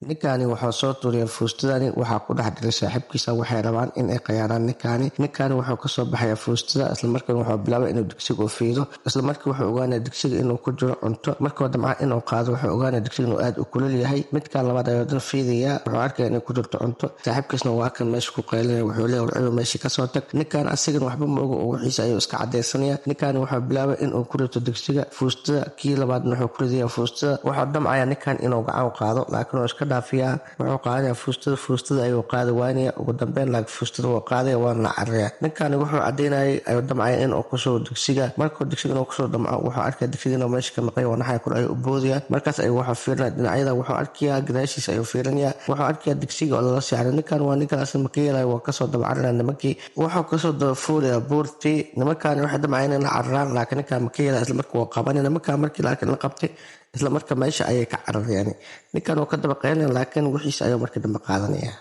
Ninkani wuxuu soo tuuriyay fuustadani, waxaa ku dhex diray saaxiibkiisa. Waxay rabaan in ay khayaanaan ninkaani. Ninkaani wuxuu kasoo baxaya fuustada, islamarkaana wuxuu bilaabay inuu digsiga u fiido. Islamarkii wuxuu ogaanaya digsiga inuu ku jiro cunto. Markuu damca inuu qaado, wuxuu ogaanaya digsiga inuu aad u kulul yahay. Midkan labaad ayuu dan fiidaya, wuxuu arkaya inay ku jirto cunto. Saaxiibkiisna waa kan meesha ku qaylinaya, wuxuu leeyahay warcidu meesha kasoo tag. Ninkan asigana waxba ma oga oo wixiisa ayuu iska cadaysanaya. Ninkaani wuxuu bilaabay inuu ku rito digsiga fuustada, kii labaadna wuxuu ku ridaya fuustada. Wuxuu damcaya ninkan inuu gacan qaado, laakiin uu iska dhaafiyaa. Wuxuu qaadanaya fuustada, fuustada ayuu qaadi waynaya. Ugu dambeyn laakiin fuustada wuu qaadaya, waana la cararaya. Ninkani wuxuu cadeynayay ayuu damcaya inuu kusoo digsiga. Markuu digsiga inuu kusoo damco, wuxuu arkaya digsiga inuu meesha ka maqay. Wanaxaya kor ayuu u boodaya. Markaas ayuu wuxuu fiirinaya dhinacyada, wuxuu arkayaa gadaashiisa ayuu fiirinaya, wuxuu arkayaa digsiga oo lala saaray. Ninkan waa ninkaas maka yeelaya, waa kasoo dabacarinaya nimankii, wuxuu kasoo dabafuulaya buurtii. Nimankan waxay damcayeen in la cararaan, laakiin ninkan maka yeelaya, isla marka waa qabanaya nimankan. Markii laakiin la qabtay, isla marka meesha ayay ka cararayaan. Ninkan wuu ka daba qeynaya, laakiin wixiisa ayuu markii dambe qaadanaya.